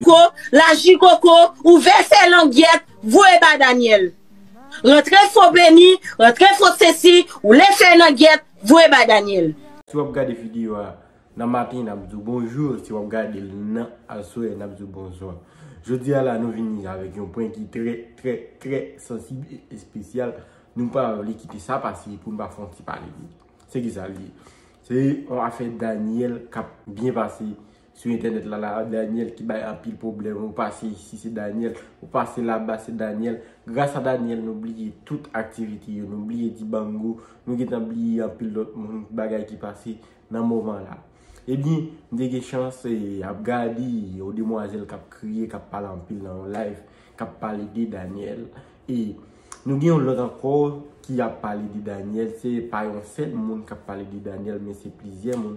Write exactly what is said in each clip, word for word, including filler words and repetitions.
Ko, laji koko, ouvè fè langyèt, voye ba Daniel. Rantre fo beni, rantre fo sesi, ou le fè langyèt, voye ba Daniel. Si w ap gade videyo a nan maten, n ap di w bonjou. Si w ap gade l nan aswè, n ap di w bonswa. Jodi a la, nou vini avèk yon pwen ki trè, trè, trè sansib e espesyal. Nou pa vle kite sa pase pou n pa fè yon ti pale de li. Se ki sa l ye? Se yon afè Daniel k ap byen pase sou entènèt la, la, Daniel ki bay anpil pwoblèm. Ou pase isi, se Daniel. Ou pase laba, se Daniel. Gras a Daniel, nou bliye tout aktivite yo. Nou bliye Dibango. Nou gentan bliye anpil lòt moun, bagay ki pase nan moman la. Ebyen, m te gen chans, e, ap gade yon demwazèl k ap kriye, k ap pale anpil nan yon live, k ap pale de Daniel. E nou gen yon lòt ankò ki ap pale de Daniel. Se pa yon sèl moun k ap pale de Daniel, men se plizyè moun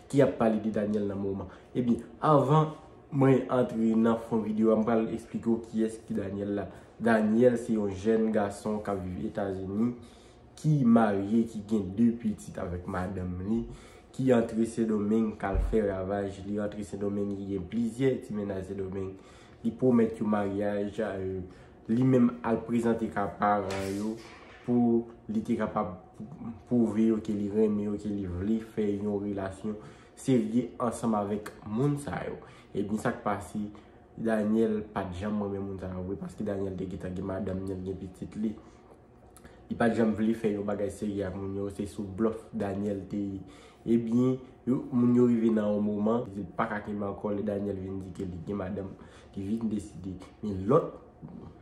ki ap pale de Daniel nan moman. Ebyen, anvan mwen antre nan fon videyo a, m pral eksplike w kiyès ki Daniel la. Daniel se yon jèn gason k ap viv Etazini, ki marye, ki gen de pitit avèk madanm li, ki antre Sendomeng, k al fè ravaj, li antre Sendomeng, li gen plizyè ti mennaj Sendomeng. Li pwomèt yo maryaj, e, li menm al prezante kay paran yo pou li te kapab pwouve yo ke li renmen yo, ke li vle fè yon relasyon serye ansanm avèk moun sa yo. Ebyen, sa k pase, Daniel pa t janm renmen moun sa yo vre, paske Daniel te gentan gen madanm li, gen pitit li. Li pa t janm vle fè yon bagay serye ak moun yo, se sou blòf Daniel te ye. Ebyen, yo, moun yo rive nan yon moman, li pa ka kenbe ankò, lè Daniel vin di ke li gen madanm, li vin deside. Men lòt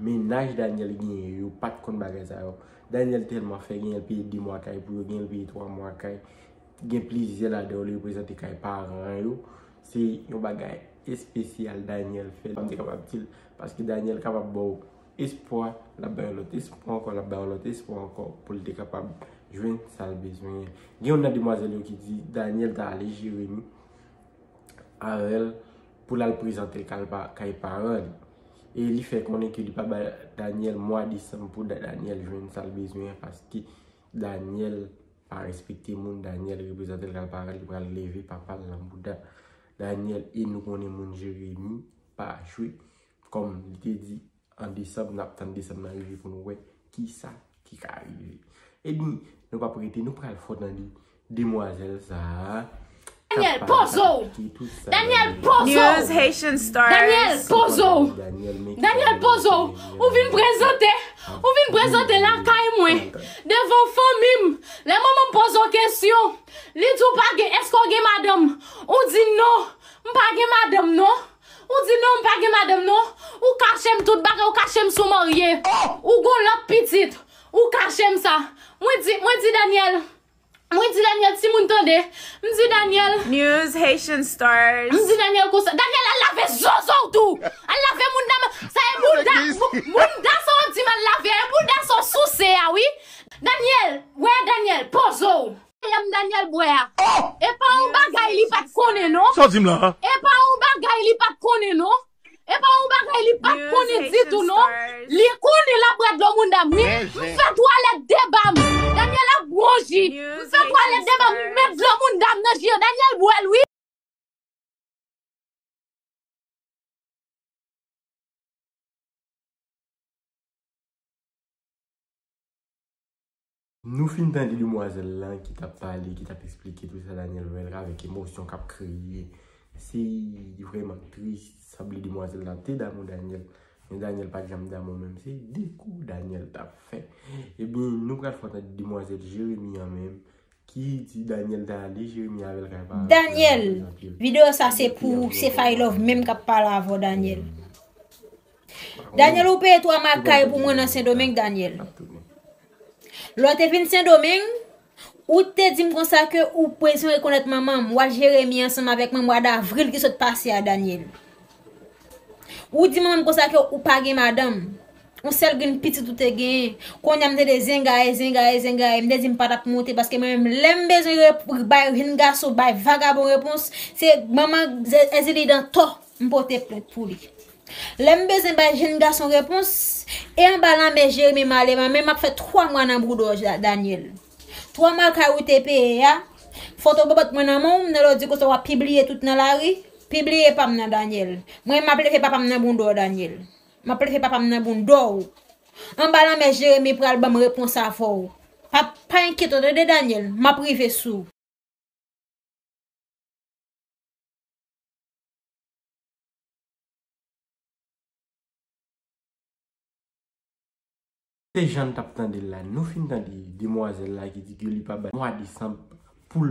mennaj Daniel genyen yo pa t konn bagay sa yo. Daniel tèlman fè, genyen l peye de mwa kay pou yo, genyen l peye twa mwa kay. Gen plizyè ladan yo li reprezante kay paran yo. Se yon bagay espesyal Daniel fè. M te kapab di l, paske Daniel kapab ba w espwa, l ap ba w lòt espwa ankò, l ap ba w lòt espwa ankò pou l te kapab jwenn sa l bezwen. Gen youn nan demwazèl yo ki di Daniel ta ale Jeremi avè l pou l al prezante l kay pa-, kay paran li. E li fè konnen ke li pa ba Daniel mwa desanm pou Da-, Daniel jwenn sa l bezwen an, paske Daniel pa respekte moun, Daniel reprezante l kay paran li, pral leve papa l nan bouda Daniel. E nou konnen moun Jeremi pa jwe. Kòm li te di, an desanm, n ap tann desanm nan rive pou nou wè kisa ki ka rive. Ebyen, nou p ap rete, nou pral fè w tande demwazèl sa a. Daniel, poze w! Daniel, poze w! News Haitian Stars. Daniel, poze w! Daniel, poze w! Ou vin prezante, ou vin prezante lakay mwen, devan fanmi m. Lè manman m poze w kesyon, li di w pa gen, èske w gen madanm? Ou di non, m pa gen madanm non. Ou di non, m pa gen madanm non. Ou kache m tout bagay, ou kache m si w marye. Ou gon lòt pitit. Ou kache m sa. Mwen di, mwen di Daniel, mwen di Daniel, timoun tande. M di Daniel. News Haitian Stars. M di Daniel konsa. Daniel, al lave zozo w tou. Al lave mounda. Sa e bouda, bou-, mounda sa w ap di m al lave. E bouda sa w souse a, wi. Daniel, wè Daniel, poze w. Yanm Daniel bwè a. E pa yon bagay li pa t konnen non. Sa w di m la? E pa yon bagay li pa t konnen non. E pa yon bagay li pa t konnen ditou non. Li konnen l ap bwè dlo mounda m wi. M fè twalèt deba m. Daniel ap ronji. M fè twalèt deba m, m met dlo mounda m nan je yo. Daniel bwè l wi. Nou fin tande demwazèl lan ki t ap pale, ki t ap eksplike tout sa Daniel vwèl avèk emosyon k ap kriye. Se vrèman tris. Sanble demwazèl lan te damou Daniel. Men Daniel pa t janm damou menm. Se de kou Daniel t ap fè. Ebyen, nou pral fè w tande demwazèl Jeremi an menm. Ki di Daniel ta ale Jeremi avè l kay pa. Daniel, videyo sa se pou ou, se Fay Love menm k ap pale avè w, Daniel. Daniel, ou peye twa mwa kay pou mwen nan Sendomeng, Daniel. Lè w te vin Sendomeng, ou te di m konsa ke ou bezwen rekonèt manman m, w al Jeremi ansanm avèk mwen mwa davril ki sot pase a, Daniel. Ou di manman m konsa ke ou pa gen madanm. Yon sèl grenn pitit ou te genyen. Kounye a m tande zengaye, zengaye, zengaye. M te di m pa t ap monte paske mwen menm lè m bezwen rep-, bay jèn gason, bay vagabon repons, se manman Ze-, Ezili dan tò m pote plent pou li. Lè m bezwen bay jèn gason repons, e anba lanmè Jeremi m ale, mwen menm m ap fè twa mwa nan boudò Da-, Daniel. Twa mwa kay ou te peye a, foto bòbòt mwen nan men w, nan lè w di konsa w ap pibliye tout nan lari. Pibliye pa m nan, Daniel. Mwen, m ap leve papa m nan bounda w, Daniel. M ap leve papa m nan bounda w. Anba lanmè, Jeremi pral ban m repons avè w. Pa, pa enkyete w, tande, Daniel. M ap rive sou w. Se jan n t ap tande l la. Nou fin tande demwazèl la ki di ke li pa bay mwa desanm pou l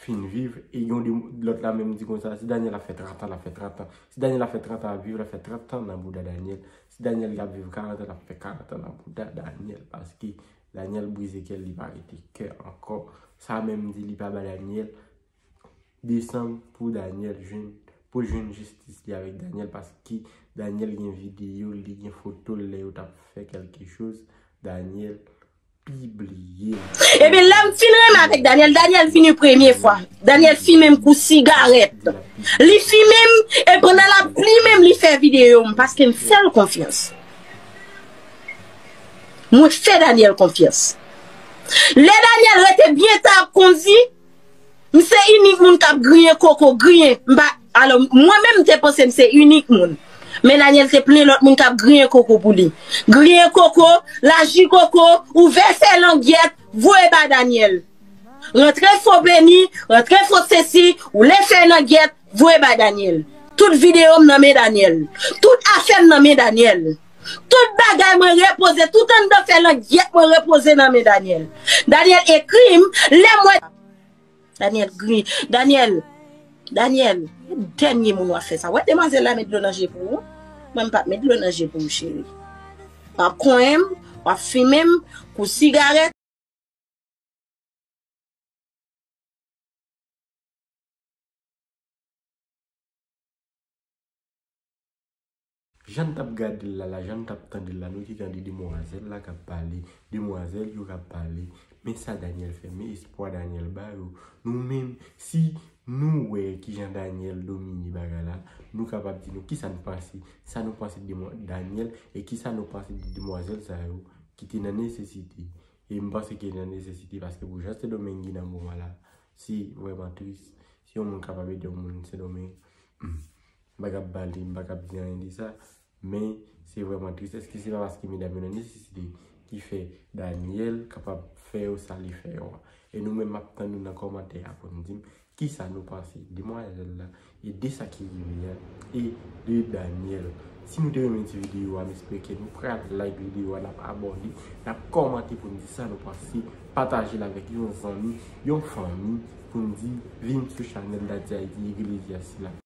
fin viv. E yon de, lòt la menm di konsa, si Daniel ap fè trant an, l ap fè trant an. Si Daniel ap fè trant an ap viv, l ap fè trant an nan bouda Daniel. Si Daniel ap viv karant an, l ap fè karant an nan bouda Daniel. Paske Daniel brize kè l, li pa rete kè ankò. Sa menm di li pa ba Daniel desanm pou Daniel jwenn, pou l jwenn jistis li avèk Daniel, paske Daniel gen videyo l, li gen foto l lè yo t ap fè kèlke choz, Daniel pibliye l. Ebyen, lè m fin renmen avèk Daniel, Daniel vini premye fwa. Daniel fimen m kou sigarèt. Li fimen m, e pandan l ap fimen m, li fè videyo m, paske m fè l konfyans. Mwen fè Daniel konfyans. Lè Daniel rete byen ta ap kondi, m se inik moun k ap griyen koko, griyen. M pa, alò, mwen menm, m te panse m se inik moun. Men Daniel te plen lòt moun k ap griyen koko pou li. Griyen koko, laji koko, ouvè fè langyèt, voye ba Daniel. Rantre fo beni, rantre fo sesi, ou le fè langyèt, voye ba Daniel. Tout videyo m nan men Daniel. Tout afè m nan men Daniel. Tout bagay mwen repoze, tout anndan fè langyèt mwen repoze nan men Daniel. Daniel ekri m, lè mwen Daniel gri, Daniel, Daniel, dènye moun w ap fè sa. Wè demwazèl la met dlo nan je pou ou. Mwen m p ap met dlo nan je pou ou, cheri. W ap konyen m, w ap fimen m, kou sigarèt. Jan n t ap gade l la, la, jan n t ap tande l la, nou te tande demwazèl la k ap pale, demwazèl yo k ap pale. Men sa Daniel fè, men espwa Daniel ba yo. Nou menm, si nou wè kijan Daniel domine bagay la, nou kapab di nou kisa n panse, sa nou panse de demwa-, Daniel, e kisa nou panse de demwazèl sa yo ki te nan nesesite. E m panse ke nan nesesite, paske pou jan Sendomeng ye nan moman la, se vrèman tris. Si yon moun kapab ede yon moun Sendomeng, hmm, m pa kab pale, m pa kab di anyen de sa, men se vrèman tris. Èske se pa paske medam yo nan nesesite ki fè Daniel kapab fè yo sa li fè yo a? E nou menm, m ap tann nou nan kòmantè a pou n di m kisa nou panse demwazèl la, e de sa ki rive a, e de Daniel. Si nou te renmen ti videyo a, m espere ke nou pral like videyo a, n ap abòne, n ap kòmante pou n di sa nou panse, pataje l avèk yon zanmi, yon fanmi, pou n di vin sou chanèl Daddy Haïti Iglesias la.